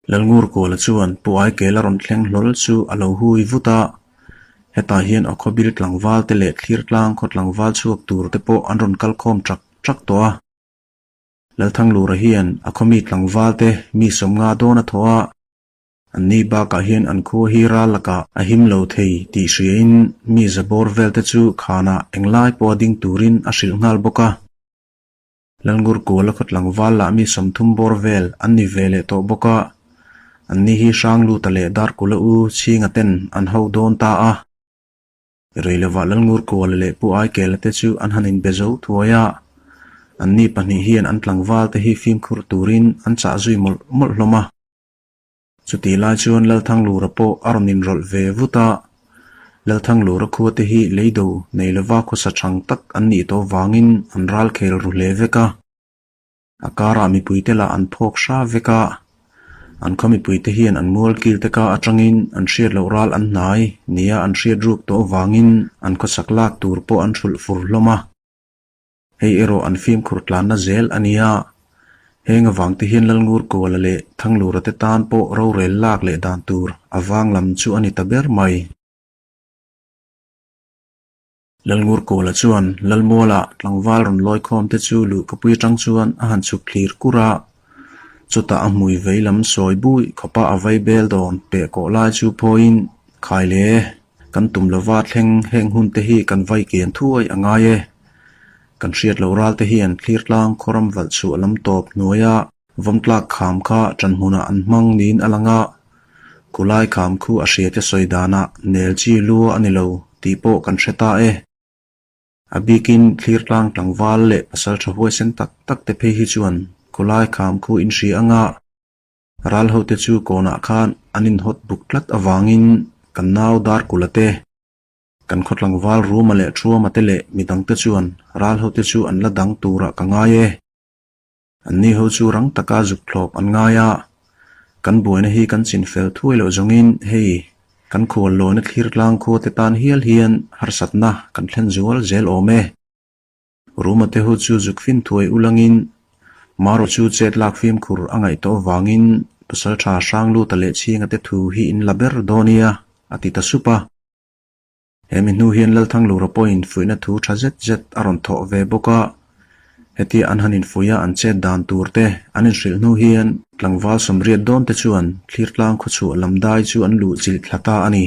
Lalngurkuala chuan Pu Aikela rawn thleng hlawl chu a lo hui vut a, hetah hian a khawbil tlangval te leh thlir tlang khaw tlangval chhuak tur te pawh an rawn kal khawm ṭak ṭak tawh a. Lalthanglura hian a khawmi tlangval te mi sawmnga dawn a thawh a, anni bakah hian an khua hi ral lakah a him lo thei tih hriain mi za bawr vel te chu khanah englai pawha ding turin a hrilh nghal bawk a. Lalngurkuala khaw tlangval lah mi 30 bawr vel an ni ve leh tawh bawk a, anni hi Hrangluta leh Darkula u Chhinga ten an ho dawn ta a. Reilovah Lalngurkuala leh Pu Aikela te chu an han inbe zo thuai a, anni pahnih hian an tlangval te hi fimkhur turin an chah zui mawlh mawlh hlawm a. Chutih lai chuan Lalthanglura pawh a rawn inrawlh ve vut a, Lalthanglura khua te hi leido nei lova khawsa chang tak an nih tawh vangin an ral khel ru hle vek a. A karah mipuite lah an phawk hra vek a, an khaw mipuite hian an mual kil te ka atangin an hriat loh ral an hnai nia an hriat ruk tawh vangin an khawsak lak tur pawh an hrulh fur hlawm a. Hei erawh an fimkhur tlanna zel a nia. Heng avang te hian Lalngurkuala leh Thanglura te tan pawh rorel lak leh dan tur a vang lam chu a ni ta ber mai. Lalngurkuala chuan Lalmuala tlangval rawn lawikhawm te chu luhkapui atang chuan a han chhuk thlir kur a. Chutah a hmui vei lam sawi bui khawpa a vai bel dawn peh kawh lai chu phawiin khai le, kan tum lova thleng heng hun te hi kan vai kian thuai a ngai e. Kan hriat loh ral te hian thlir tlang khawram valh chhuah lam tawp hnuaia vawmtlak kham kha ṭan hmunah an hmang niin a lang a, khulai kham khu a hriate sawi danah nel chi lua a ni lo tih pawh kan hre ta e. A bikin thlir tlang tlangval leh pasal tha huaisen tak tak te phei hi chuan khawlai kham khu in hria anga ral ho te chu kawnah khan an inhawt buk tlat avangin kan nau Darkula te, kan khaw tlangval Ruma leh Thuama te leh midang te chuan ral ho te chu an la dang turah ka ngai e. Anni ho chu rang taka zuk thlawp an ngai a, kan buaina hi kan chin fel thuai loh zawngin hei kan khual lawina thlir tlang khua te tan hial hian harsatna kan thlen zual zel awm e. Ruma te ho chu zuk fin thuai ulangin Maro chu chet lak fimkhur a ngaih tawh avangin Pasaltha Hrangluta leh Chhinga te thu hi in la ber dawn nia a ti ta sup a. He mi hnu hian Lalthanglura pawhin fuihna thu tha zet zet a rawn thawh ve bawk a, hetia an han infuih a an chet dan tur te an inhrilh hnu hian tlangval 80 dawn te chuan thlir tlang khawchhuah lam dai chu an luh chilh thla ta a ni.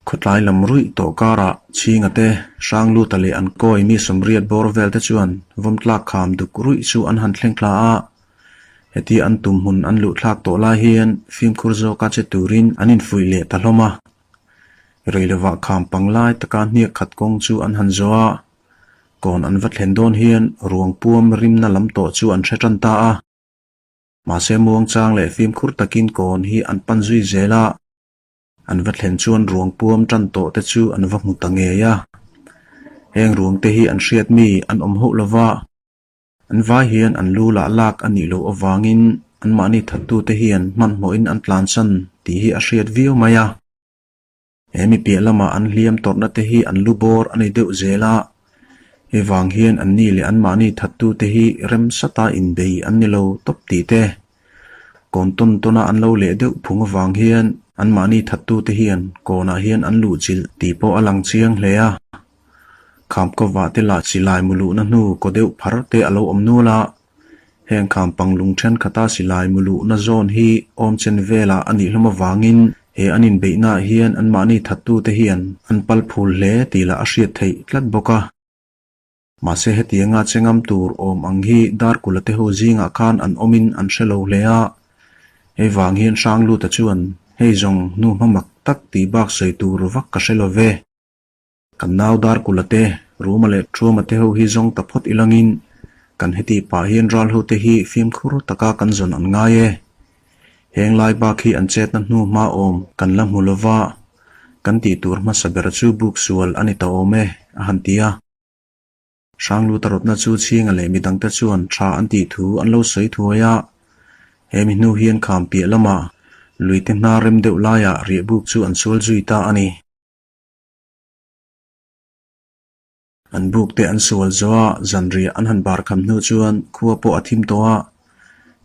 Khawtlai lam ruih tawh karah Chhinga te, Hrangluta leh an kawi mi 80 bawr vel te chuan vawmtlak kham duk ruih chu an han thleng thla a, Heti an tum hmun an luh thlak tawh lai hian fimkhur zawka che turin an infuih leh ta hlawm a. Rei lovah kham pang lai taka hniak khat kawng chu an han zawh a, kawn an va thlen dawn hian ruang puam rimna lam tawh chu an hre tan ta a. Mahse muangchang leh fimkhur takin kawn hi an pan zui zel a, an va thlen chuan ruang puam tan tawh te chu an va hmu ta ngei a. Heng ruang te hi an hriat mi an awm hauh lova. An vai hian an lu lah lak a nih loh avangin anmahni thattute hian hmanhmawhin an tlansan tih hi a hriat viau mai a. He mi piah lama an hliam tawrhna te hi an lu bawr a ni deuh zel a, hei vang hian anni leh anmahni thattute hi remsata inbei an ni lo tawp tih te, kawn tawn tawna an lo leh deuh phung avang hian anmahni thattute hian kawnah hian an luhchilh tih pawh a lang chiang hle a. Khamkawvah te lah silai mu luhna hnu kaw deuh phar te a lo awm nual a, heng kham panglung thenkhat a silai mu luhna zawn hi awm chen velah a nih hlawm avangin he an inbeihnaah hian anmahni thattute hian an pal phul hle tih lah a hriat theih tlat bawk a. Mahse hetianga che ngam tur awm ang hi Darkula te ho zingah khan an awmin an hre lo hle a, hei vang hian Hrangluta chuan hei zawng hnu hma mak tak tih bak sawi tur vak ka hre lo ve. Kan nau Darkula te, Ruma leh Thuama te ho hi zawng ta phawt ilangin kan heti pah hian ral ho te hi fimkhur taka kan zawn an ngai e. Heng lai bak hi an chetna hnu hma awm kan la hmu lova, kan tih tur hmasa ber chu buk sual a ni ta awm e, a han ti a. Hrangluta rawtna chu Chhinga leh midangte chuan tha an tih thu an lo sawi thuai a, he mi hnu hian kham piah lamah luite hnar rem deuh laiah riahbuk chu an sual zui ta a ni. An buk te an sual zo a, zanriah an han bar kham hnu chuan khua pawh a thim tawh a.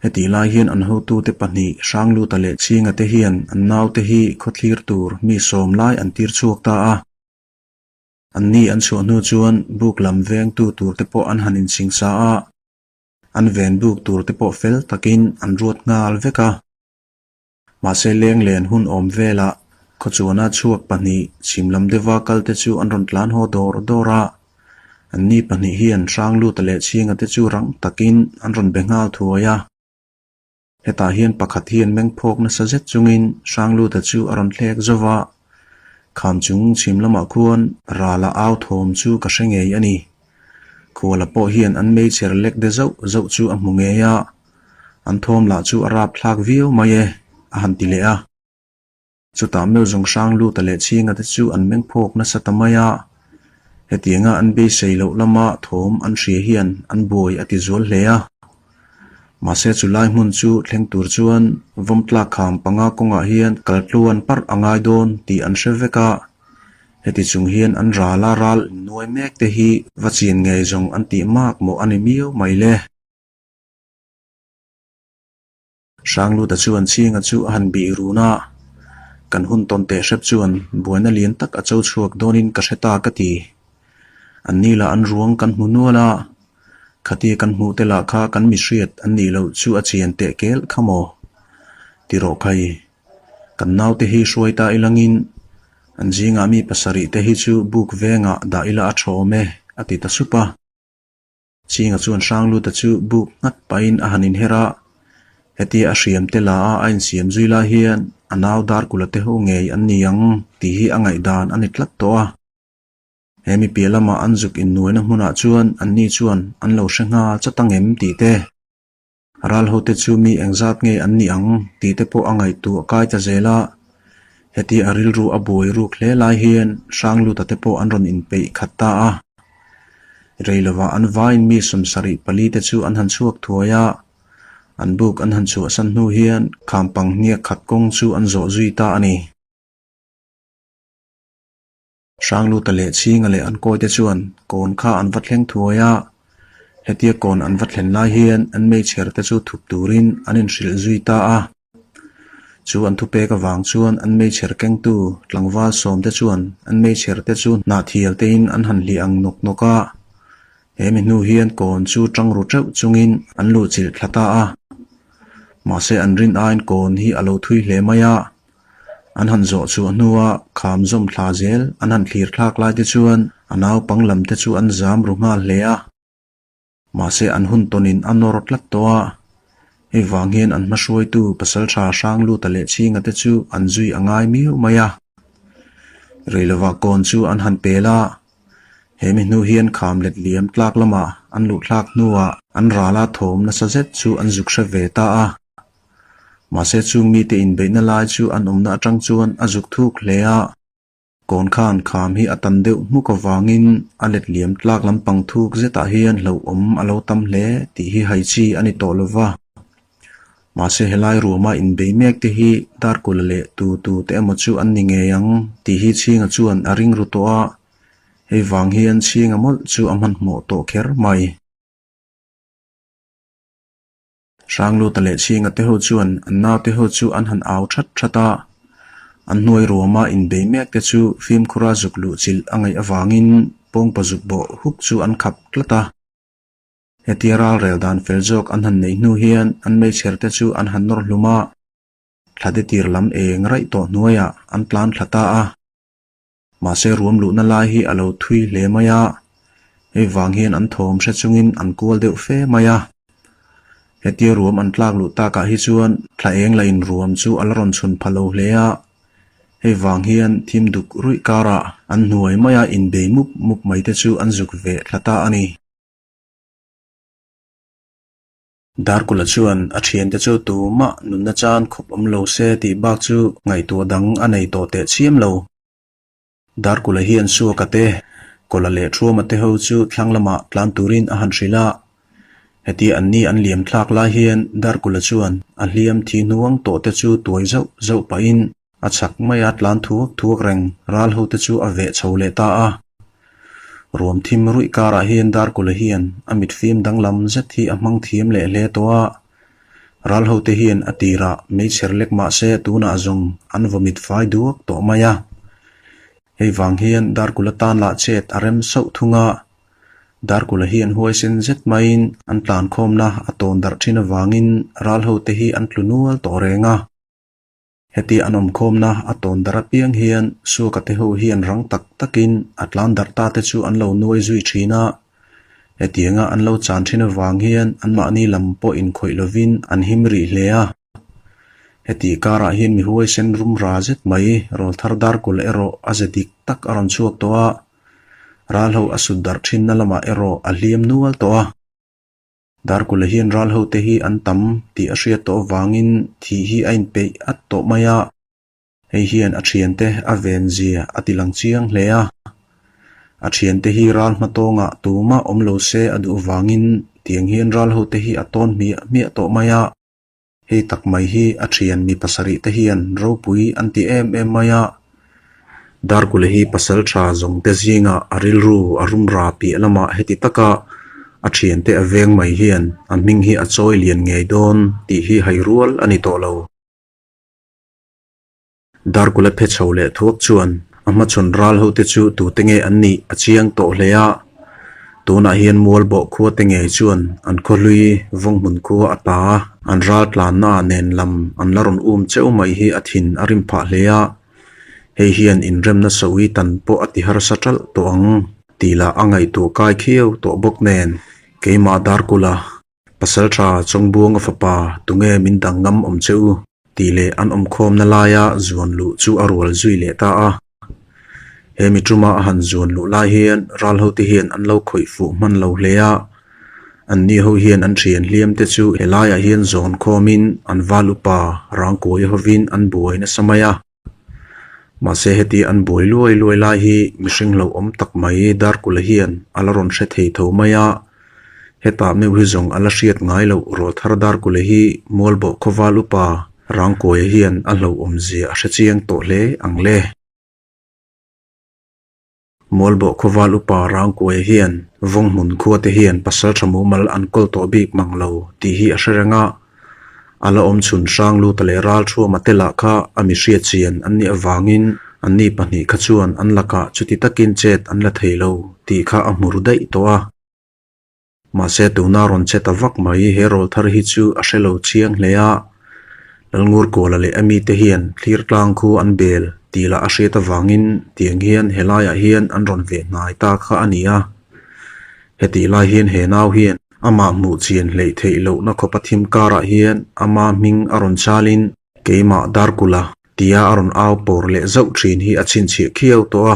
Hetih lai hian an hotute pahnih Hrangluta leh Chhinga te hian an naute hi khawthlir tur mi sawm lai an tir chhuak ta a. Anni an chhuah hnu chuan buk lam vengtu tur te pawh an han insingsa a, an ven buk tur te pawh fel takin an ruat nghal vek a. Mahse leng len hun awm velah khawchuana chhuak pahnih chhim lam deuha kalte chu an rawn tlan haw dawr dawr a. Anni pahnih hian Hrangluta leh Chhinga te chu rang takin an rawn be nghal thuai a. Hetah hian pakhat hian meng phawk nasa zet chungin Hrangluta chu a rawn thlek zo va, kham chung chhim lamah khuan rala au thawm chu ka hre ngei a ni. Khuala pawh hian an meichher lek de zauh zauh chu a hmu ngei a, an thawm lah chu a rap thlak viau mai e, a han ti leh a. Chutah meuh zawng hrang luta leh chhinga te chu an meng phawk nasa ta mai a, hetianga an beisei loh lama thawm an hria hian an buai a ti zual hle a. Mahse chu lai hmun chu thleng tur chuan vawmtlak kham panga kawngah hian kal tluan parh a ngai dawn tih an hre vek a, heti chung hian an rala ral innuai mek te hi va chin ngei zawng an tih mak mawh a ni miau mai le. Hrangluta chuan Chhinga chu a han bih run a, Kan hun tawn teh hrep chuan buaina lian tak a cho chhuak dawnin ka hre ta ka ti. An ni lah an ruang kan hmu nual a, khatia kan hmuh te lah kha kan mihriat an nih loh chu a chian teh kel kha maw? Ti rawh khai, kan naute hi hruai ta ilangin an zingah mi pasarih te hi chu buk vengah dah ila a tha awm e, a ti ta sup a. Chhinga chuan Hrangluta chu buk nghat pahin a han inher a, hetia a hriam te la a a insiam zui lai hian a nau Darkula te ho ngei an ni ang tih hi a ngaihdan a ni tlat tawh a. He mi piah lama an zuk innuaina hmunah chuan anni chuan an lo hre nghal chat ang em tih te, Ral hote chu mi engzat nge an ni ang tih te pawh a ngaihtuah kai ta zel a. Hetia a rilru a buai ruk hle lai hian Hrangluta te pawh an rawn inpeih khat ta a. Rei lovah an vaiin mi 74 te chu an han chhuak thuai a. An buk an han chhuahsan hnu hian khampang hniak khat kawng chu an zawh zui ta a ni. Hrangluta leh Chhinga leh an kawite chuan kawn kha an va thleng thuai a, hetia kawn an va thlen lai hian an meichher te chu thup turin an inhrilh zui ta a. Chu an thupek avang chuan an meichher kengtu tlangval sawmte chuan an meichher te chu hnahthial tein an han hliah ang nawk nawk a. He mi hnu hian kawn chu tang ru teuh chungin an luhchilh thla ta a. Mahse an rin aiin kawn hi a lo thui hle mai a. An han zawh chhuah hnua kham zawm thla zel an han thlir thlak lai te chuan a naupang lam te chu an zam ru nghal hle a. Mahse an hun tawnin a nawr tlat tawh a. Hei vang hian an hmahruaitu pasaltha Hrangluta leh Chhinga te chu an zui a ngai miau mai a. Rei lovah kawn chu an han pel a. He mi hnu hian kham let liam tlak lamah an luh thlak hnuah an rala thawm nasa zet chu an zuk hre ve ta a. Mahse chung mite inbeihna lai chu an awmna atang chuan a zuk thuk hle a, kawn khan kham hi a tan deuh hmuk avangin a let liam tlak lampang thuk zetah hian hlauhawm a lo tam hle tih hi hai chi a ni tawh lo va. Mahse helai ruama inbei mek te hi Darkula leh tu tu te emaw chu an ni ngei ang tih hi Chhinga chuan a ring ru tawh a, hei vang hian Chhinga mawlh chu a hmanhmawh tawh kher mai. Hrangluta leh Chhinga te ho chuan an naute ho chu an han au that that a, an hnuai ruama inbei mek te chu fimkhura zuk luh chilh a ngaih avangin pawngpa zuk bawh huk chu an khap tlat a. Hetia ralrel dan fel zawk an han neih hnu hian an meichher te chu an han nawr hlum a, thlate tir lam eng raih tawh hnuaiah an tlan thla ta a. Mahse ruam luhna lai hi a lo thui hle mai a, hei vang hian an thawm hre chungin an kual deuh fe mai a. Hetia ruam an tlak luh takah hi chuan thla eng la in ruam chu a la rawn chhun pha lo hle a, hei vang hian thim duk ruih karah an hnuai maia inbei mup mup mai te chu an zuk veh thla ta a ni. Darkula chuan a thiante chu tumah nunna chan khawp awm lo se tih bak chu ngaihtuah dang a nei tawh teh chiam lo. Darkula hian Suaka te, Kawla leh Thuama te ho chu thlang lamah tlan turin a han hrilh a. Hetia anni an liam thlak lai hian Darkula chuan a hliam thi hnuang tawh te chu tuai zauh zauh pahin A chhak maia tlan thuak thuak reng ral hote chu a veh chho leh ta a. Ruam thim ruih karah hian Darkula hian a mitfim danglam zet hi a hmang thiam leh hle tawh a. Ral hote hian a tirah meichher lek mah se tunah zawng an vawmit fai duak tawh mai a. Hei vang hian Darkula tan lah chet a rem sauh thung a. Darkula hian huaisen zet maiin an tlankhawmna a tawn darh thin avangin ral hote hi an tlu nual tawh reng a. Heti an awmkhawmna a tawn darh apiang hian Suaka te ho hian rang tak takin a tlan darh ta te chu an lo nuai zui thin a. Hetianga an lo chan thin avang hian anmahni lam pawh inkhawih lovin an him rih hle a. Heti karah hian mi huaisen rum ra zet mai rawlthar Darkul erawh a ze dik tak a rawn chhuak tawh a. Ral ho a sut darh thinna lamah erawh a hliam nual tawh a. Darkula hian ral hote hi an tam tih a hriat tawh avangin thih hi a inpeih at tawh mai a, hei hian a thiante a ven zia a ti lang chiang hle a. A thiante hi ral hmatawngah tumah awm lo se a duh avangin tiang hian ral hote hi a tawn hmiah hmiah tawh mai a. Hei tak mai hi a thian mi pasarih te hian ropui an ti em em mai a. Darkula hi pasal tha zawng te zingah a rilru a rum ra piah lamah heti taka a thiante a veng mai hian a hming hi a chawi lian ngei dawn tih hi hai rual a ni tawh lo. Darkula phe chho leh thuak chuan a hmachhawn ral hote chu tute nge an nih a chiang tawh hle a. Tunah hian Mualbawh khua te ngei chuan an khawhlui Vawnghmun khua a ta a, an ral tlanna ah nen lam an la rawn um cheu mai hi a thin a rim phah hle a. Hei hian inremna sawi tan pawh a ti harsa ṭalh tawh ang tih lah a ngaihtuah kai khiau tawh bawk nen keimah Darkula Pasalṭha Chawngbuanga fapa tunge min dang ngam awm che u? tih leh an awmkhawmna laia zuan luh chu a rual zui leh ta a. He mi ṭuma a han zuan luh lai hian ral hote hian an lo khawih fuh hman lo hle a. Anni ho hian an ṭhian hliam te chu helaiah hian zawn khawmin an val upa rangkuai hovin an buai nasa mai a. Mahse heti an buai luai luai lai hi mihring hlauhawm tak mai Darkula hian a la rawn hre thei tho mai a, hetah meuh hi zawng a la hriat ngai loh Rawlthar Darkula hi Mualbawh khawval upa Rangkuaia hian a hlauhawm zia a hre chiang tawh hle ang le. Mualbawh khawval upa Rangkuaia hian Vawnghmun khua te hian pasal tha mumal an kawl tawh bik mang lo tih hi a hre reng a, a la awm chhun hrang luta leh ral thuama te lah kha a mi hriat chian an nih avangin anni pahnih kha chuan an lakah chuti takin chet an la thei lo tih kha a hmu ru daih tawh a. Mahse tuna rawn che ta vak mai he rawl thar hi chu a hre lo chiang hle a, Lalngurkuala leh a mite hian thlir tlang khu an bel tih lah a hriat avangin tiang hian helaiah hian an rawn ve hnai ta kha a ni a. Hetih lai hian he nau hian amah hmuh chian hleih theih lohna khawpa thim karah hian ama hming a rawn chalin keimah Darkula tia a rawn au pawr leh zauh thin hi a chhinchhiah khiau tawh a.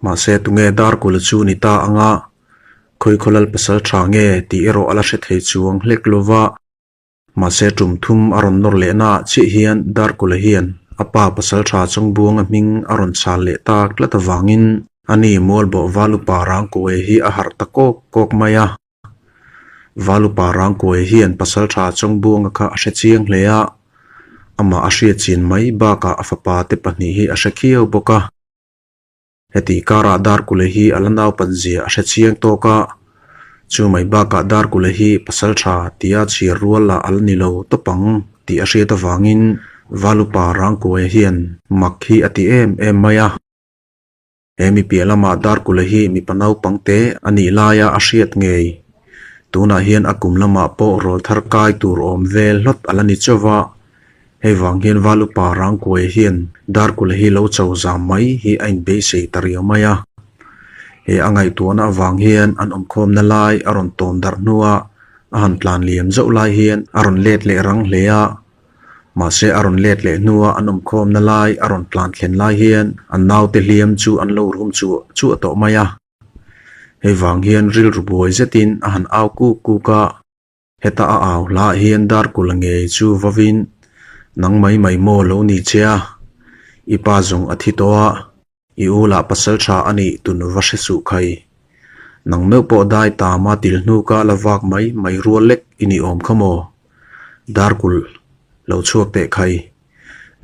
Mahse tunge Darkula chu ni ta anga khawi khawlal pasal tha nge tih erawh a la hre thei chuang hlek lova. Mahse tum thum a rawn nawr leh naah chiah hian Darkula hian a pa pasal tha Chawngbuanga hming a rawn chhal leh tak tlat avangin ani Mualbawh Valupa Rangkuai hi a harh ta kawk kawk mai a. Valupa Rangkuai hian pasal tha Chawngbuanga kha a hre chiang hle a, amah a hriatchin mai bakah a fapa te pahnih hi a hre khiau bawk a. Heti karah Darkule hi a la naupan zia a hre chiang tawk a, chu mai bakah Darkule hi pasal tha tia chhiar rual lah a la ni lo tawp ang tih a hriat avangin Valupa Rangkuaia hian mak hi a ti em em mai a. He mi piah lamah Darkule hi mipa naupang te a nih laia a hriat ngei. Tunah hian a kum lamah pawh rawlthar kai tur awm vel hlawt a la ni chauh va, Hei vang hian Val upa Rangkuai hian Darkula hi lo cho zam mai hi a inbeisei ta riau mai a. He a ngaihtuahna avang hian an awmkhawmna lai a rawn tawn darh hnua a han tlan liam zauh lai hian a rawn let leh rang hle a. Mahse a rawn let leh hnua an awmkhawmna lai a rawn tlan thlen lai hian an naute hliam chu an lo rum chuah chuah tawh mai a. Hei vang hian rilru buai zetin a han au kuk kuk a. Heta a au hlah hian Darkula ngei chu vawin nang mai mai maw lo ni che a, i pa zawng a thi tawh a, i u lah pasal tha a nih tun va hre suh khai. Nang meuh pawh dai tama til hnuka la vak mai mai rual lek i ni awm kha maw? Darkul, lo chhuak teh khai.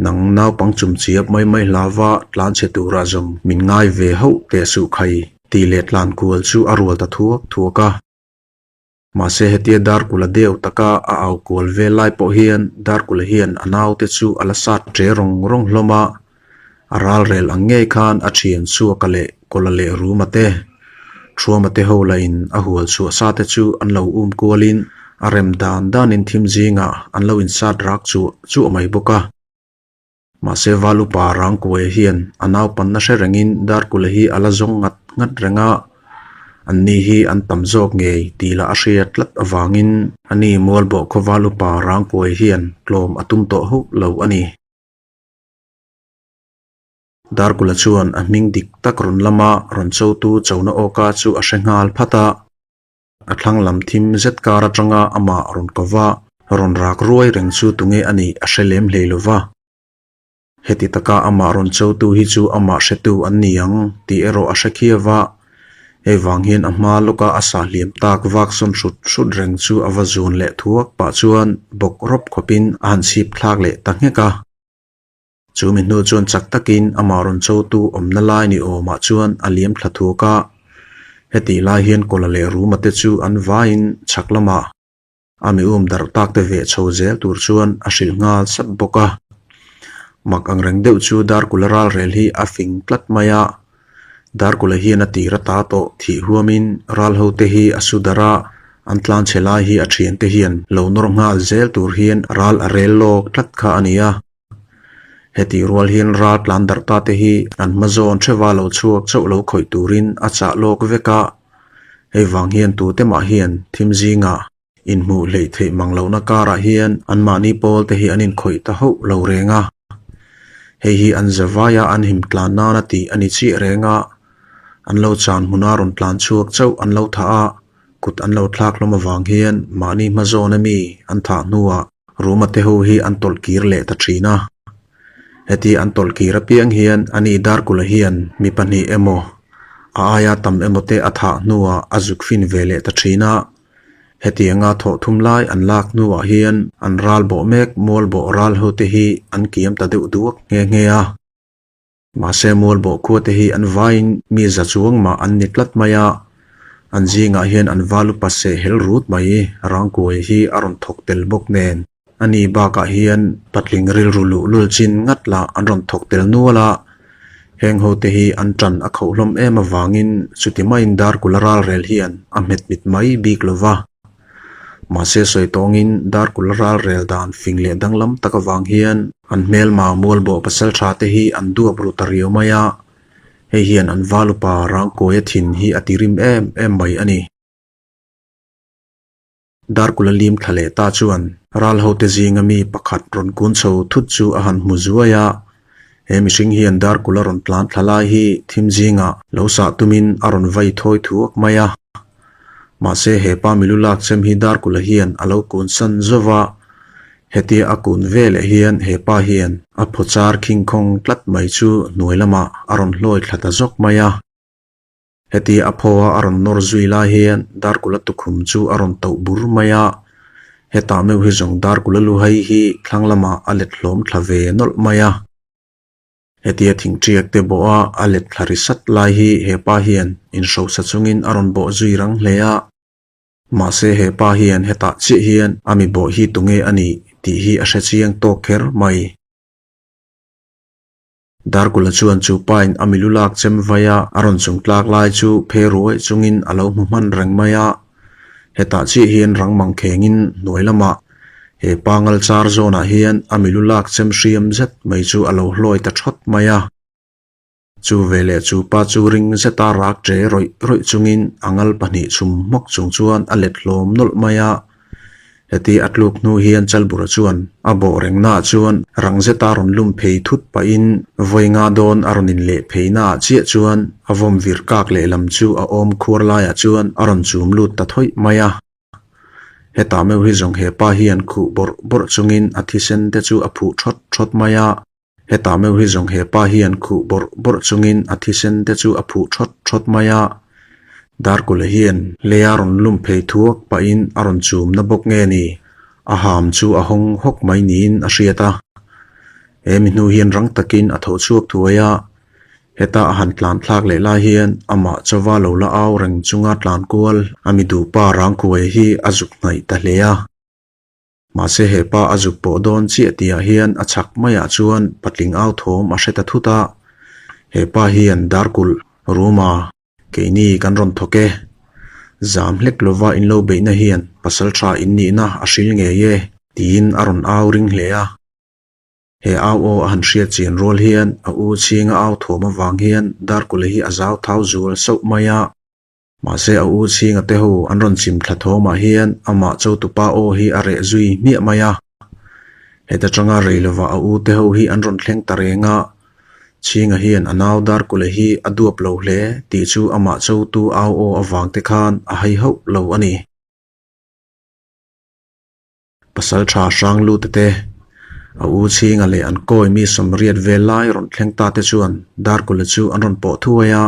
Nang naupang chumchiap mai mai hlava tlanchhe turah zawng min ngai ve hauh teh suh khai tih leh tlankual chu a rual ta thuak thuak a. Mahse hetia Darkula deuh taka a au kual vel lai pawh hian Darkula hian a naute chu a la sat ṭe rawng rawng hlawm a, a ralrel ang ngei khan a ṭhian Suaka leh Kawla leh Ruma te, Thuama te ho lahin a hual chhuah sa te chu an lo um kualin a rem dan danin thim zingah an lo insat rak chuah chuah mai bawk a. Mahse Val upa Rangkuaia hian a naupanna hre rengin Darkula hi a la zawng ngat ngat reng a, anni hi an tam zawk ngei tih lah a hria tlat avangin ani Mualbawh khaw Val upa Rangkuaia hian tlawm a tum tawh hauh lo a ni. Darkula chuan a hming dik tak rawn lama rawn chotu chona awka chu a hre nghal phat a. A thlang lam thim zet kar atanga amah rawn ko va, rawn rak ruai reng chu tunge a nih a hre lem hlei lo va. Heti taka amah rawn chotu hi chu amah hretu an ni ang tih erawh a hre khiau va, hei vang hian a hma lawka a sah hliam tak vak sawn hrut hrut reng chu a va zun leh thuak pah chuan bawk rawp khawpin a han chhip thlak leh ta nghek a. Chu mi hnu chuan chak takin amah rawn chotu awmna lai ni awmah chuan a liam thla thuak a. Hetih lai hian Kawla leh Ruma te chu an vaiin chhak lamah a mi um darh tak te veh chho zel tur chuan a hrilh nghal sap bawk a. Mak angreng deuh chu Darkula ralrel hi a fing tlat mai a. Darkula hian a tir ata tawh thih huamin ral hote hi a su darh a, an tlanchhe lai hi a thiante hian lo nawr nghal zel tur hian ral a rel lawk tlat kha a ni a. Hetih rual hian ral tlan darh ta te hi an hma zawn theuha lo chhuak chauh lo khawih turin a chah lawk vek a, hei vang hian tute mah hian thim zingah inhmuh hleih theih mang lohna karah hian anmahni pawl te hi an inkhawih ta hauh lo reng a. Hei hi an zavaia an him tlan nana tih a ni chiah reng a, an lo chan hmuna rawn tlan chhuak chauh an lo thah a, kut an lo thlak hlawm avang hian mahni hma zawn ami an thah hnuah Ruma te ho hi an tawlh kir leh ta thin a. Heti an tawlh kir apiang hian ani Darkula hian mi pahnih emaw, a aia tam emaw te a thah hnuah a zuk fin ve leh ta thin a. Hetianga thawh thum lai an lak hnuah hian an ral bawh mek mual bawh ral ho te hi an kiam ta deuh duak nghe nghe a. Mahse Mualbawh khua te hi an vaiin mi za chuang mah an ni tlat mai a, an zingah hian an val upa seh hel rut mai Rangkuai hi a rawn thawk tel bawk nen. Ani bakah hian patling rilru luh lul chin ngat lah an rawn thawk tel nual a, heng ho te hi an tan a khauh hlawm em avangin chuti maiin Darkula ralrel hian a hmet mit mai bik lo va. Mahse sawi tawngin Darkula ralrel dan fing leh danglam tak avang hian an hmelma Mualbawh pasaltha te hi an duap ru ta riau mai a, hei hian an valupa Rangkawia thin hi a ti rim em em mai a ni. Darkula lim thla leh ta chuan ral hote zinga mi pakhat rawn kun chho thut chu a han hmu zuai a, he mihring hian Darkula rawn tlan thla lai hi thim zingah lo sah tumin a rawn vai thawi thuak mai a. Mahse he pa milu lak chem hi Darkula hian a lo kun san zauh a, hetia a kun ve leh hian he pa hian a phaw char khing khawng tlat mai chu hnuai lamah a rawn hlawi thla ta zawk mai a. Hetia a phaw a a rawn nawr zui lai hian Darkula tukhum chu a rawn tauh bur mai a, hetah meuh hi zawng Darkula luhai hi thlang lamah a let hlawm thla ve nawlh mai a. Hetia thingṭiak te bawha a let thla ri sat lai hi he pa hian inhrosa chungin a rawn bawh zui rang hle a. Mahse he pa hian hetah chiah hian a mi bawh hi tunge a nih tih hi a hre chiang tawk kher mai. Darkula chuan chu pain a milu lak chem vai a, a rawn chung tlak lai chu phe ruai chungin a lo hmu hman reng mai a. Hetah chiah hian rang mang khengin hnuai lamah he pangal char zawnah hian a milu lak chem hriam zet mai chu a lo hlawi ta thawt mai a. Chu veleh chu pa chu ring zeta rak ṭe rawih rawih chungin a ngal pahnih chhum hmawk chung chuan a let hlawm nawlh mai a. Heti a tluk hnu hian Chalbura chuan a bawh rengnaah chuan rang zeta rawn lum phei thut pahin vawi nga dawn a rawn inleh pheinaah chiah chuan a vawm vir kak lehlam chu a awm khuar laiah chuan a rawn chum lut ta thawih mai a. Hetah meuh hi zawng hepa hian khuh bawrh bawrh chungin a thisen te chu a phuh thawt thawt mai a. Hetah meuh hi zawng hepa hian khuh bawrh bawrh chungin a thisen te chu a phuh thawt thawt mai a. Darkula hian leia rawn lum phei thuak pahin a rawn chum na bawk nge ni? A ham chu a hawng hawk mai niin a hriat a. He mi hnu hian rang takin a tho chhuak thuai a. Heta a han tlan thlak leh lai hian amah chauva lo la au reng chunga tlan kual a mi duhpa Rangkuai hi a zuk hnaih ta hle a. Mahse he pa a zuk pawh dawn chiah tihah hian a chhak maiah chuan patling au thawm a hre ta thut a, he pa hian darkulh Ruma keini kan rawn thawk e, zam hlek lova in lo beihna hian pasal tha in nihna a hril ngei e tiin a rawn au ring hle a. He au aw a han hriat chian rual hian a u chhinga au thawm avang hian darkulh hi a zau thau zual sauh mai a. Mahse a u chhinga te ho an rawn chim thla thawmah hian amah chotupa aw hi a reh zui hmiah mai a. Heta tanga rei lovah a u te ho hi an rawn thleng ta reng a, Chhinga hian a nau Darkule hi a duap lo hle tih chu amah chotu au aw avang te khan a hai hauh lo a ni. Pasal tha hrang lut te, a u chhinga leh an kawi mi 80 vel lai rawn thleng ta te chuan Darkule chu an rawn pawh thuai a.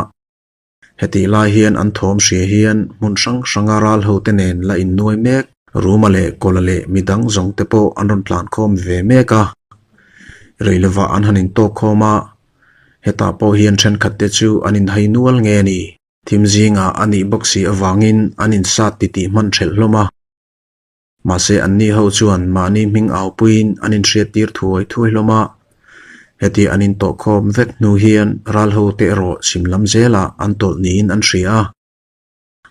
Hetih lai hian an thawm hria hian hmun hrang hranga ral hote nen la innuai mek. Ruma leh Kawla leh midang zawng te pawh an rawn tlan khawm ve mek a. Rei lovah an han intawk khawm a, hetah pawh hian thenkhat te chu an inhai nual nge ni? Thim zingah a nih bawk si avangin an insat titih hman thelh hlawm a. Mahse anni ho chuan mahni hming au puiin an inhriattir thuai thuai hlawm a. Heti an intawhkhawm vek hnu hian ral ho te erawh chhim lam zelah an tawlh niin an hria a.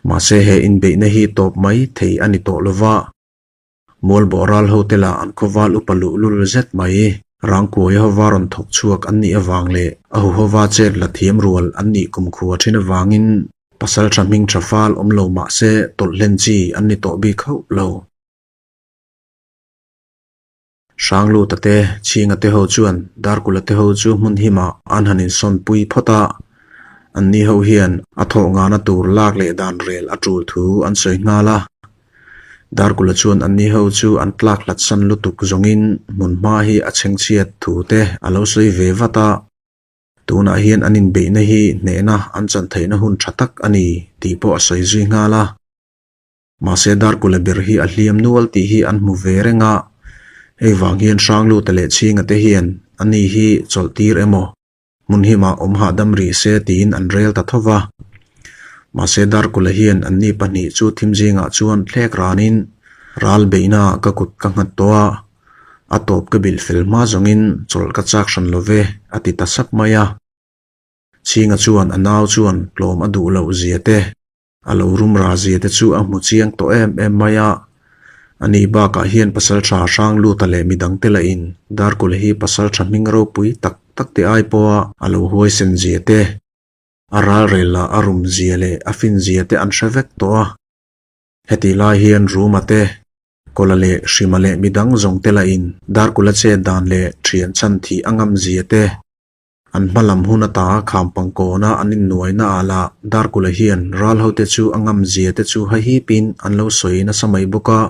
Mahse he inbeihna hi tawp mai thei a ni tawh lova. Mualbawh ral ho te lah an khawval upa luhlul zet mai. Rangkuai hova rawn thawk chhuak an nih avang leh a huhova chet la thiam rual an nih kumkhua thin avangin Pasal tha hming tha fal awm lo mah se tawlh hlen chi an ni tawh bik hauh lo. Hrangluta te, Chhinga te ho chuan Darkula te ho chu hmun himah an han insawn pui phawt a, anni ho hian a thawh ngahna tur lak leh dan rel a tul thu an sawi nghal a. Darkula chuan anni ho chu an tlak hlat san lutuk zawngin hmun hma hi a chhengchhiat thu te a lo sawi ve vat a. Tunah hian an inbeihna hi hnehna an chan theihna hun tha tak a ni tih pawh a sawi zui nghal a. Mahse Darkula ber hi a hliam nual tih hi an hmu ve reng a, hei vang hian Hrangluta leh Chhinga te hian ani hi chawlh tir emaw, hmun himah awm hahdam rih se tiin an rel ta tho va. Mahse Darkula hian anni pahnih chu thim zingah chuan thlek ranin ral beihna ka kut ka nghat tawh a, A tawp ka bilh fel hma zawngin chawlh ka chak hran lo ve, a ti ta sap mai a. Chhinga chuan a nau chuan tlawm a duh loh zia te, a lo rum ra zia te chu a hmu chiang tawh em em mai a. Ani bakah hian pasaltha Hrangluta leh midangte lahin Darkula hi pasaltha hming ropui tak tak te ai pawha a lo huaisen zia te, a ralrel lah a rum zia leh a fin zia te an hre vek tawh a. Hetih lai hian Ruma te, Kawla leh Hrima leh midang zawng te lahin Darkula chet dan leh thian chhan thih a ngam zia te, an hma lam hun ata khampang kawna an innuaina ah lah Darkula hian ral hote chu a ngam zia te chu hahipin an lo sawi nasa mai bawk a.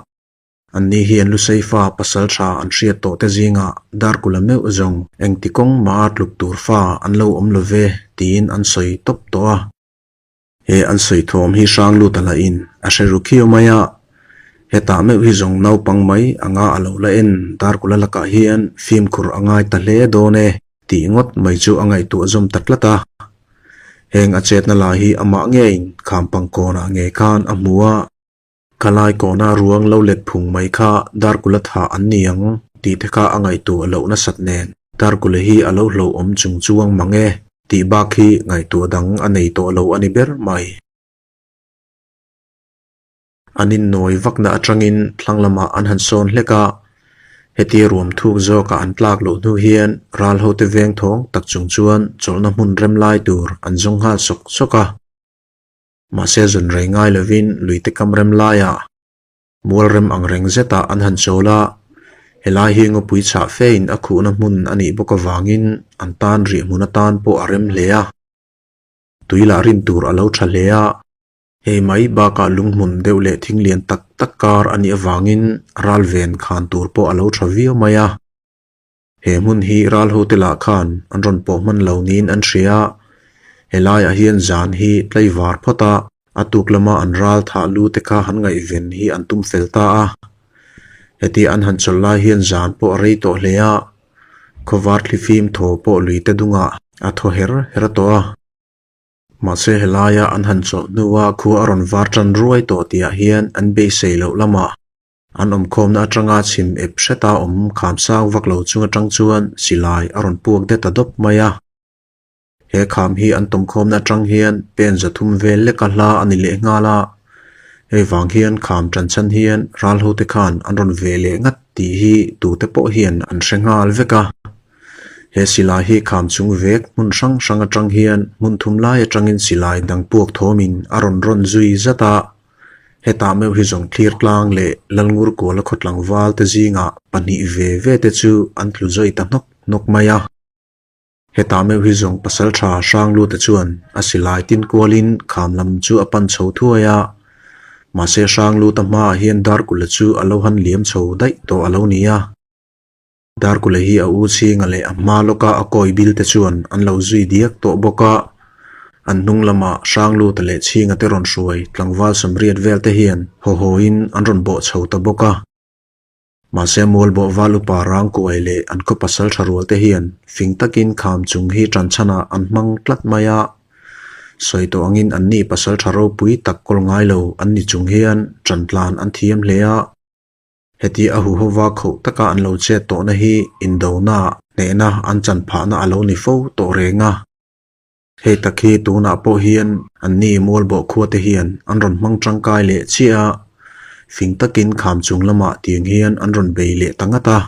Anni hian Lusei fa pasal tha an hriat tawh te zingah Darkula meuh zawng engti kawng mah a tluk tur fa an lo awm lo ve tiin an sawi tawp tawh a. He an sawi thawm hi hrang lut a la in a hre ru khiau mai a, hetah meuh hi zawng naupang mai anga a lo la en Darkula lakah hian fimkhur a ngai ta hle dawn e tih ngawt mai chu a ngaihtuah zawm ta tlat a. Heng a chetna lah hi amah ngeiin khampang kawnah ngei khan a hmu a. Khalai kawna ruang lo let phung mai kha Darkula thah an ni ang tih te kha a ngaihtuah loh nasat nen Darkula hi a lo hlauhawm chung chuang mang e tih bak hi ngaihtuah dang a nei tawh lo a ni ber mai. An innawi vakna atangin thlang lamah an han sawn hlek a, hetia ruam thuk zawka an tlak loh hnu hian ral hote veng thawng tak chung chuan chawlhna hmun rem lai tur an zawng nghal sawk sawk a. Mahse zun rei ngai lovin luite kam rem laiah mual rem ang reng zetah an han chawl a, helai hi ngawpui chhah fein a khuhna hmun a nih bawk avangin an tan rih hmun atan pawh a rem hle a. Tui lah rin tur a lo tha hle a, hei mai bakah lunghmun deuh leh thing lian tak tak kar a nih avangin ral ven khan tur pawh a lo tha viau mai a. He hmun hi ral hote lah khan an rawn pawh hman lo niin an hria a, helaiah hian zan hi tlaivar phawt a, a tuk lama an ral thah lu te kha han ngaihven hi an tum fel ta a. Hetia an han chawlh lai hian zan pawh a rei tawh hle a, khawvar thlifim thaw pawh lui te dungah A thaw her her tawh a. Mahse helaia an han chawlh hnua khua a rawn var tan ruai tawh tihah hian an beisei loh lamah an awmkhawmna atanga chhim ep hreta awm kham sang vak lo chung atang chuan silai a rawn puak det ta dawp mai a. He kham hi an tawmkhawmna atang hian pen 300 vel leka hla a ni leh nghal a, hei vang hian kham tan chhan hian ral hote khan an rawn ve leh ngat tih hi tute pawh hian an hre nghal vek a. He silai hi kham chung vek hmun hrang hrang atang hian hmun thum lai atangin silai dang puak thawmin a rawn rawn zui zat a, hetah meuh hi zawng thlir tlang leh Lalngur Kuala khaw tlangval te zingah pahnih ve ve te chu an tlu zawi ta hnawk hnawk mai a. Hetah meuh hi zawng pasal tha Hrangluta chuan a silai tin kualin kham lam chu a pan chho thuai a, mahse Hrangluta hmaah hian Darkula chu a lo han liam chho daih tawh a lo ni a. Darkula hi a u chhinga leh a hma lawka a kawi bil te chuan an lo zui diak tawh bawk a, an hnung lamah Hrangluta leh chhinga te rawn hruai tlangval sawmriat vel te hian haw hawin an rawn bawh chho ta bawk a. Mahse Mualbawh val upa Rangkuai leh an khaw pasal tha rual te hian fing takin kham chung hi tan chhanah an hmang tlat mai a. Sawi tawh angin anni pasal tha ropui tak kawl ngai lo an ni chung hian tan tlan an thiam hle a. Heti a huhova khoh taka an lo chet tawhna hi indona hnehna an chan phahna a lo ni fo tawh reng a. Hei tak hi tunah pawh hian anni Mualbawh khua te hian an rawn hmang tangkai leh chiah a, fing takin kham chung lamah tiang hian an rawn bei leh ta ngat a.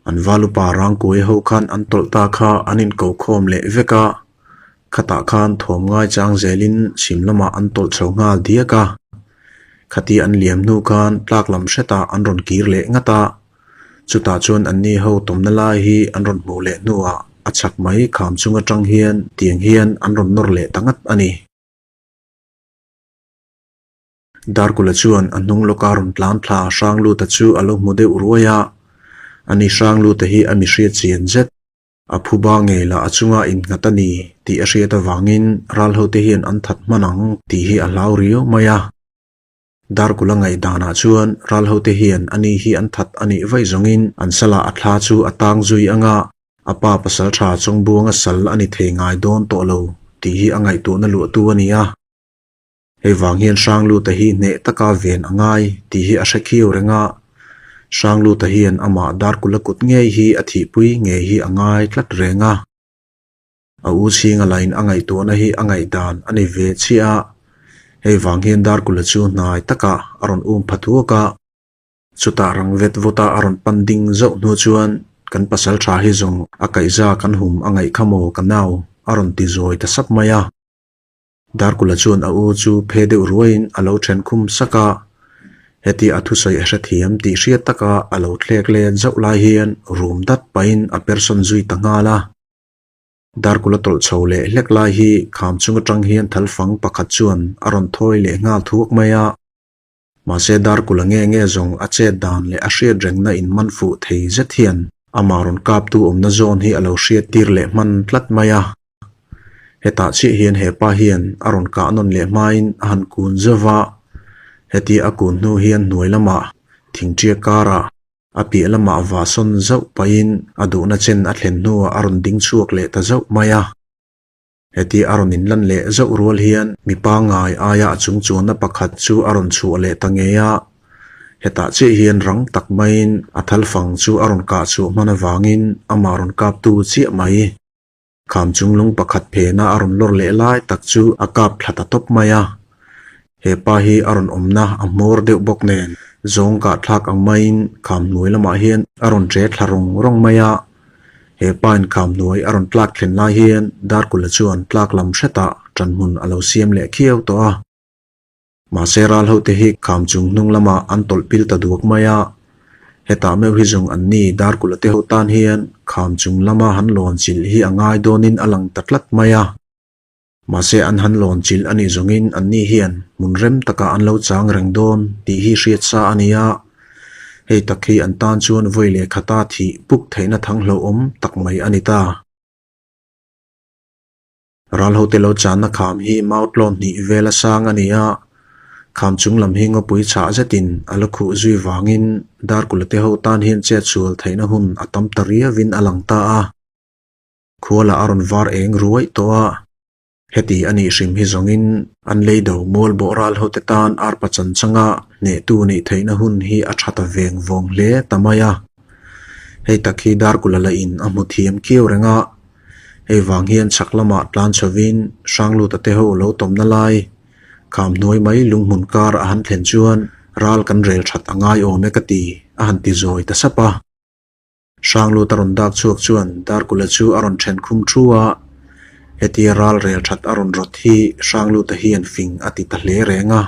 An valupa Rangkuai ho khan an tawlh ta kha an inko khawm leh vek a, khatah khan thawm ngai chang zelin chhim lamah an tawlh chho nghal diak a. Khati an liam hnu khan tlak lam hretah an rawn kir leh ngat a. Chutah chuan anni ho tawmna lai hi an rawn hmuh leh hnuah a chak mai kham chung atang hian tiang hian an rawn nawr leh ta ngat a ni. Darkula chuan a hnung lawka rawn tlan thla Hrangluta chu a lo hmu deuh ruai a, ani Hrangluta hi a mi hriat chian zet. A phuba ngei lah a chunga innghat a ni tih a hriat avangin ral hote hian an that hman ang tih hi a hlau riau mai a. Darkula ngaihdanah chuan ral hote hian ani hi an that a nih vaih zawngin an salah a thla chu a tang zui ang a, a pa pasal tha Chawngbuanga sal a ni thei ngai dawn tawh lo tih hi a ngaihtuahna luahtu a ni a. Hei vang hian Hrangluta hi hneh taka ven a ngai tih hi a hre khiau reng a, Hrangluta hian amah Darkula kut ngei hi a thihpui ngei hi a ngai tlat reng a. A u chhinga lain a ngaihtuahna hi a ngaihdan a ni ve chiah a, hei vang hian Darkula chu hnai takah a rawn um pha thuak a. Chutah rang vet vawta a rawn pan ding zauh hnu chuan kan pasal tha hi zawng a kaihza kan hum a ngaih kha maw ka nau a rawn ti zawi ta sap mai a. Darkula chuan a u chu phe deuh ruaiin a lo then khum sak a, heti a thusawi a hrethiam tih hriat taka a lo thlek let zauh lai hian rum dat pahin a persawn zui ta nghal a. Darkula tawlh chho leh hlek lai hi kham chung atang hian thalfang pakhat chuan a rawn thawi leh nghal thuak mai a. Mahse Darkula nge nge zawng a chet dan leh a hriat rengna in man fuh thei zet hian amah rawn kaptu awmna zawn hi a lo hriat tir leh hman tlat mai a. Hetah chiah hian he pa hian a rawn kah nawn leh hmain a han kun zauh va, heti a kun hnu hian hnuai lamah thingṭiak karah A piah lamah vahsawn zauh pahin a duhna chen a thlen hnuah a rawn ding chhuak leh ta zauh mai a. Heti a rawn inlan leh zauh rual hian mi pangngai aia a chung chuanna pakhat chu a rawn chhuah leh ta ngei a. Hetah chiah hian rang tak maiin a thalfang chu a rawn kah chhuah hman avangin amah rawn kaptu chiah mai. Kham chung lung pakhat phena a rawn lawr leh lai tak chu a kap thla ta tawp mai a. He pa hi a rawn awmna a hmawr deuh bawk nen zawng kah thlak ang maiin kham hnuai lamah hian a rawn che thla rawng rawng mai a. He pa in kham hnuai a rawn tlak thlen lai hian Darkula chuan tlak lam hretah ṭanhmun a lo siam leh khiau tawh a. Mahse ral hote hi kham chung hnung lamah an tawlh pil ta duak mai a, hetah meuh hi zawng anni Darkula te ho tan hian kham chung lama han lawn chilh hi a ngai dawnin a lang ta tlat mai a. Mahse an han lawn chilh a nih zawngin anni hian hmun rem takah an lo chang reng dawn tih hi hriat sa a ni a, hei tak hi an tan chuan vawi leh khata thih puk theihna thang hlauhawm tak mai a ni ta. Ral hote lo channa kham hi mau tlawn hnih vel a sang a ni a, kham chung lam hi ngawpui chhah zetin a la khuh zui vangin Darkula te ho tan hian chet sual theihna hun a tam ta riauin a lang ta a. Khualah a rawn var eng ruaih tawh a. Heti a nih hrim hi zawngin an lei do mual bawh ral hote tan arpa chan changa hnehtu nih theihna hun hi a tha ta veng vawng hle ta mai a. Hei tak hi Darkula la in a hmu thiam kiau reng a. Hei vang hian chhak lamah tlan chhovin Hrangluta te ho lo tawmna lai kham hnuai mai lunghmun kar a han thlen chuan ral kan rel that a ngai awm e ka ti a han ti zawi ta sap a. Hranglut a rawn dak chhuak chuan Darkula chu a rawn then khum thu a, hetia ral rel that a rawn rawt hi Hrangluta hian fing a ti ta hle reng a.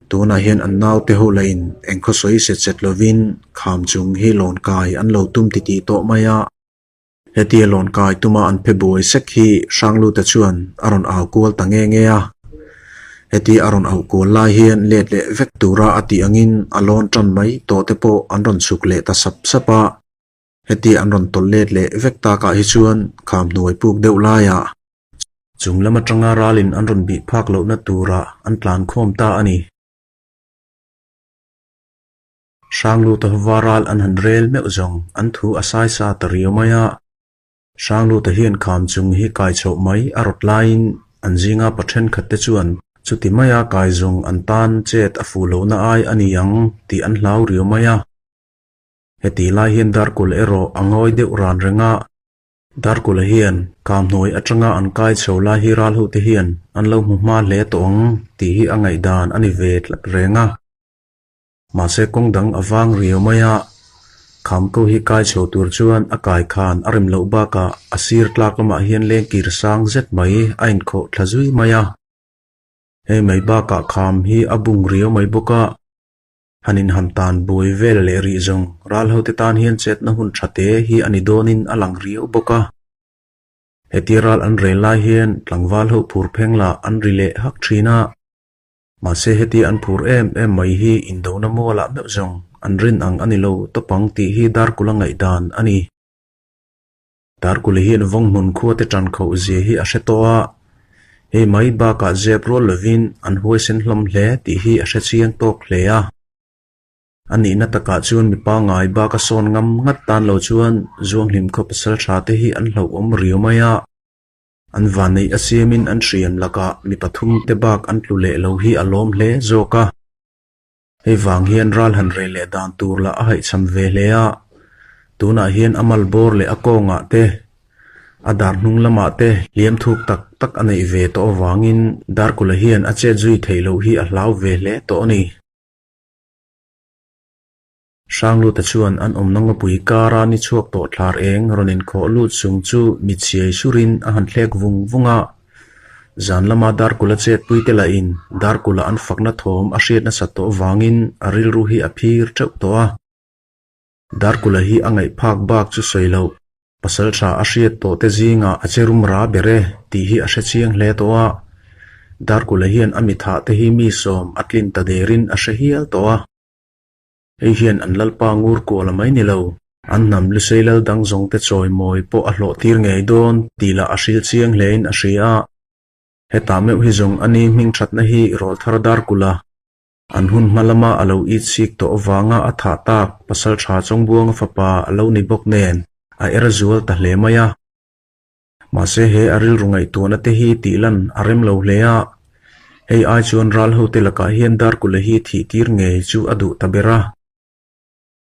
Tunah hian an naute ho lahin engkhaw sawi set set lovin kham chung hi lawn kai an lo tum titih tawh mai a. Hetia lawn kai tuma an phe buai sek hi Hrangluta chuan a rawn au kual ta nge nge a. Hetia a rawn auh kual lai hian let leh vek tura a tih angin a lawn tan mai tawh te pawh an rawn chhuk leh ta sap sap a. Hetia an rawn tawlh let leh vek takah hi chuan kham hnuai puk deuh laiah chung lam atanga ralin an rawn bih phak lohna turah an tlan khawm ta a ni. Hrangluta hova ral an han rel meuh zawng an thu a sai sa ta riau mai a. Hrangluta hian kham chung hi kai chhoh mai a rawt laiin an zinga pa thenkhat te chuan chuti maia kai zawng an tan chet a fuh lohna ai a ni ang tih an hlau riau mai a. Heti lai hian Darkul erawh a ngawi deuh ran reng a. Darkula hian Kamhnuai atanga an kai chho lai hi ral hote hian an lo hmu hma hle tawh ang tih hi a ngaihdan a ni ve tlat reng a. Mahse kawng dang a vang riau mai a, Khamko hi kai chho tur chuan a kai khan a rem loh bakah a sir tlak lamah hian leng kir sang zet mai a inkhawh thla zui mai a. Hei mai bakah kham hi a bung riau mai bawk a, han inham tan buai vel leh rih zawng ral hote tan hian chetna hun tha te hi a ni dawnin a lang riau bawk a. Hetia ral an rel lai hian tlangval ho phur pheng lah an ri leh hak thin a. Mahse heti an phur em em mai hi indona mualah meuh zawng an rin ang a ni lo tawp ang tih hi Darkula ngaihdan a ni. Darkula hian Vawnghmun khuate tan khauh zia hi a hre tawh a, hei mai bakah zep rual lovin an huaisen hlawm hle tih hi a hre chiang tawk hle a. A nihna takah chuan mi pangngai baka sawn ngam ngat tan lo chuan Zuanghlim khaw pasal tha te hi an hlauhawm riau mai a. An vanneih a siamin an hriam lakah mi pathum te bak an tlu leh lo hi a lawm hle zawk a. Hei vang hian ral han reh leh dan tur lah a haihchham ve hle a, tunah hian a mal bawr leh a kawngah te, a dar hnung lamah te hliam thuk tak tak a neih ve tawh avangin Darkula hian a chet zui theih loh hi a hlau ve hle tawh a ni. Hrangluta chuan an awmna ngawpui kara ni chhuak tawh thlar eng rawn inkhawh lut chung chu mi chhiai surin a han thlek vung vung a. Zan lama Darkula chetpuite lahin Darkula an fakna thawm a hriat nasat tawh vangin a rilru hi a phir teuh tawh a. Darkula hi a ngaih phak bak chu sawi loh, pasal tha a hriat tawh te zingah a che rum ra ber e tih hi a hre chiang hle tawh a. Darkula hian a mithah te hi mi sawm a tlin ta derin a hre hial tawh a. Hei hian an lalpa ngur kual a mai ni lo. An hnam lusei lal dang zawng te chawimawi pawh a hlawh tir ngei dawn tih lah a hril chiang hlein a hria a. Hetah meuh hi zawng a ni hming thatna hi rawlthar dar kulh a. An hun hma lama a lo it sik tawh avanga a thah tak pasal tha Chawngbuanga fapa a lo ni bawk nen a er zual ta hle mai a. Mahse he a rilru ngaihtuahna te hi tih lan a rem lo hle a, hei ai chuan ral hote lakah hian Darkula hi thih tir ngei chu a duh ta ber a.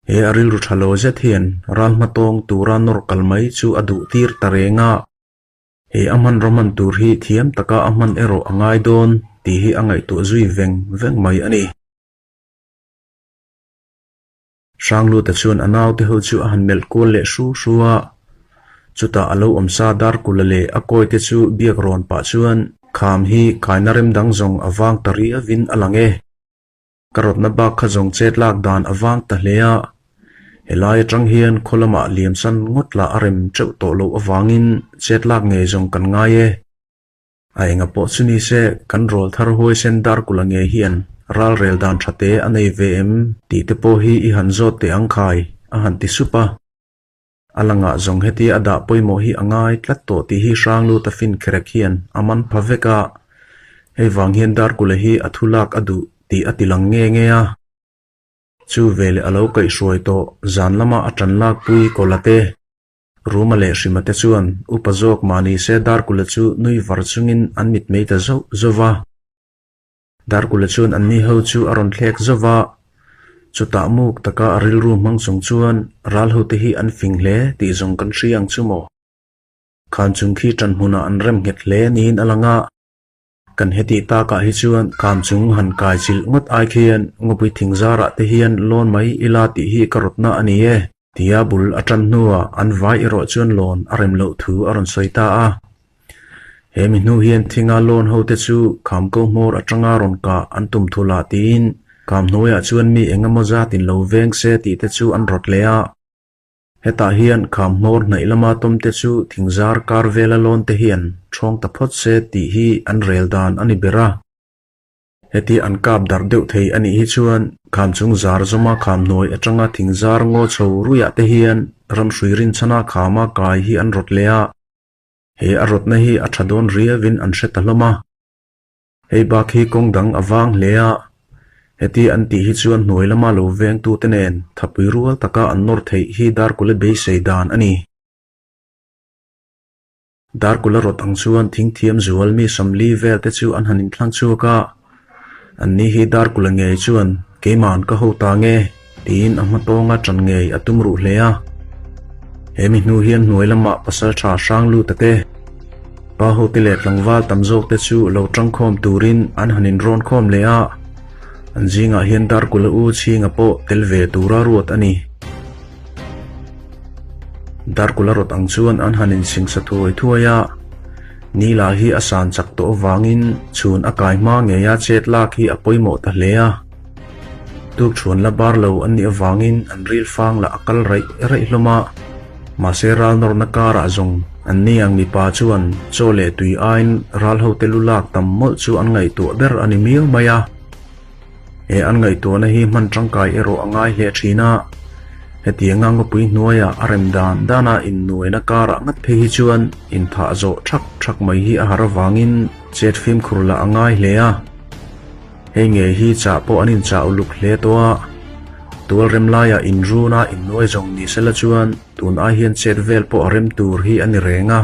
He a rilru tha lo zet hian ral hmatawng tura nawr kal mai chu a duh tir ta reng a, he a hmanraw hman tur hi thiam taka a hman erawh a ngai dawn tih hi a ngaihtuah zui veng veng mai a ni. Hrangluta chuan a naute ho chu a han melh kual leh hru hru a, chutah a lo awm sa Darkula leh a kawite chu biak rawn pah chuan kham hi kaina rem dang zawng a vang ta riavin a lang e. Ka rawtna bak kha zawng chet lak dan a vang ta hle a, helai atang hian khaw lamah liamsan ngawt lah a rem teuh tawh loh avangin chet lak ngei zawng kan ngai e. A enga pawh chu ni se, kan rawl thar huaisen Darkula ngei hian ral rel dan tha te a nei ve em tih te pawh hi i han zawt teh ang khai, a han ti sup a. A langah zawng hetia a dah pawimawh hi a ngai tlat tawh tih hi Hrangluta fin kherek hian a man pha vek a, hei vang hian Darkula hi a thu lak a duh tih a ti lang nge nge a. Chu veleh a lo kaihhruai tawh zan lama a tan lakpui Kawla te. Ruma leh Hrima te chuan upa zawk mah ni se Darkula chu nui var chungin an mitmei ta zauh zauh va. Darkula chuan anni ho chu a rawn thlek zauh va, chutah muk taka a rilru hmang chung chuan ral hote hi an fing hle tih zawng kan hria ang chu maw? Khan chung khi ṭan hmunah an rem nghet hle niin a lang a. Kan hetih takah hi chuan kham chung han kai chilh ngawt ai khian ngawpui thing zarah te hian lawn mai ila tih hi ka rawtna a ni e. Tia bul a ṭan hnuah an vai erawh chuan lawn a rem loh thu a rawn sawi ta a. He mi hnu hian thinga lawn ho te chu kham ko hmawr aṭanga rawn kah an tum thu lah tiin kham hnuaiah chuan mi eng emaw zatin lo veng se tih te chu an rawt leh a. Hetah hian kham hmawr hnaih lama tawmte chu thingzar kar vela lawnte hian ṭhawng ta phawt se tih hi an rel dan a ni ber a. Heti an kap darh deuh thei a nih hi chuan kham chung zar zawma kham hnuai aṭanga thingzar ngaw chho ruiah te hian ramhrui rinchhana khama kai hi an rawt leh a. He a rawtna hi a ṭha dawn riauin an hre ta hlawm a. Hei bak hi kawng dang a vang hle a, heti an tih hi chuan hnuai lama lo vengtute nen thapui rual taka an nawr theih hi Darkula beisei dan a ni. Darkula rawt ang chuan thingthiam zual mi 40 vel te chu an han inthlang chhuak a, anni hi Darkula ngei chuan Keima'n ka ho ta nge? Tiin a hma tawnga ṭan ngei a tum ruh hle a. He mi hnu hian hnuai lamah pasal ṭha hrang lut a te, pa hote leh tlangval tam zawk te chu lo ṭangkhawm turin an han inrawn khawm leh a, an zingah hian Darkula u chhinga pawh tel ve tura ruat a ni. Darkula rawt ang chuan an han insingsa thuai thuai a, ni lah hi a san chak tawh avangin chhun a kai hma ngeia chet lak hi a pawimawh ta hle a. Tukṭhuan la bar lo an nih avangin an ril fang lah a kal raih raih hlawm a, mahse ral nawrna karah zawng an ni ang mipa chuan chaw leh tui aiin ral hote lu lak tam mawlh chu an ngaihtuah ber a ni miau mai a. He an ngaihtuahna hi hman tangkai erawh a ngai hle thin a, hetianga ngawpui hnuaiah a rem dan dana innuaina karah ngat phei hi chuan inthah zawh thak thak mai hi a har avangin chet fimkhur lah a ngai hle a. Hei ngei hi chah pawh an inchah uluk hle tawh a, tual rem laiah inruna innuai zawng ni sela chuan tun ai hian chet vel pawh a rem tur hi a ni reng a.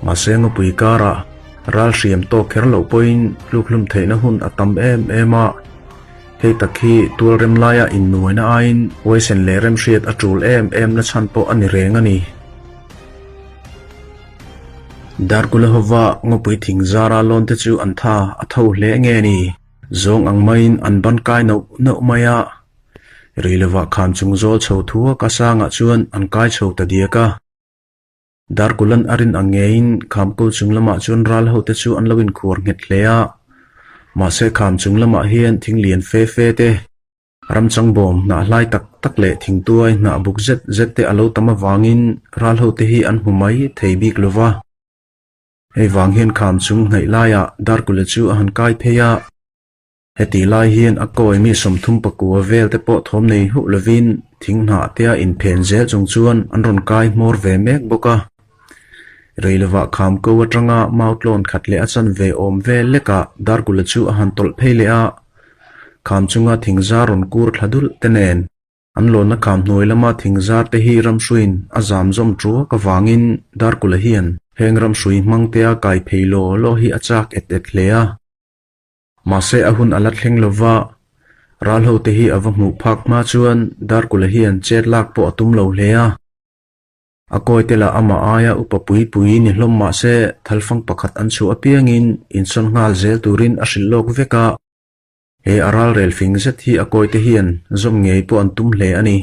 Mahse ngawpui karah ral hriam tawk kher loh pawhin hlukhlum theihna hun a tam em em a, hei tak hi tual rem laia innuaina aiin huaisen leh remhriat a tul em em na chhan pawh a ni reng a ni. Darkula hova ngawpui thing zara lawn te chu an tha a tho hle nge ni? Zawng ang maiin an ban kai nauh nauh mai a, rei lovah kham chung zawl chho thuak a sangah chuan an kai chho ta diak a. Darkulan a rin ang ngeiin kham kul chung lamah chuan ral ho te chu an lo inkhuar nghet hle a, mahse kham chung lamah hian thing lian fe fe te, Ramchang bawm hnah hlai tak tak leh thingtuai hnah buk zet zet te a lo tam avangin ral ho te hi an hmu mai thei bik lo va. Hei vang hian kham chung hnaih laiah Darkula chu a han kai phei a. Hetih lai hian a kawi mi 34 vel te pawh thawm nei hauh lovin thing hnah te a inphen zel chung chuan an rawn kai hmawr ve mek bawk a. Rei lovah kham ko atanga mau tlawn khat leh a chanve awm vel lekah Darkula chu a han tawlh phei leh a. Kham chunga thingzar rawn kur thla dulh te nen an lawnna kham hnuai lama thingzar te hi ramhruiin a zam zawm tuak avangin Darkula hian heng ramhrui hmangtea kai phei law law hi a chak et et hle a. Mahse a hun a la thleng lova, ral ho te hi a va hmuh phak hma chuan Darkula hian chet lak pawh a tum lo hle a. A kawi te lah amah aia upa pui pui ni hlawm mah se thalfang pakhat an chhuah apiangin insawn nghal zel turin a hrilh lawk vek a. He a ralrel fing zet hi a kawi te hian zawm ngei pawh an tum hle a ni.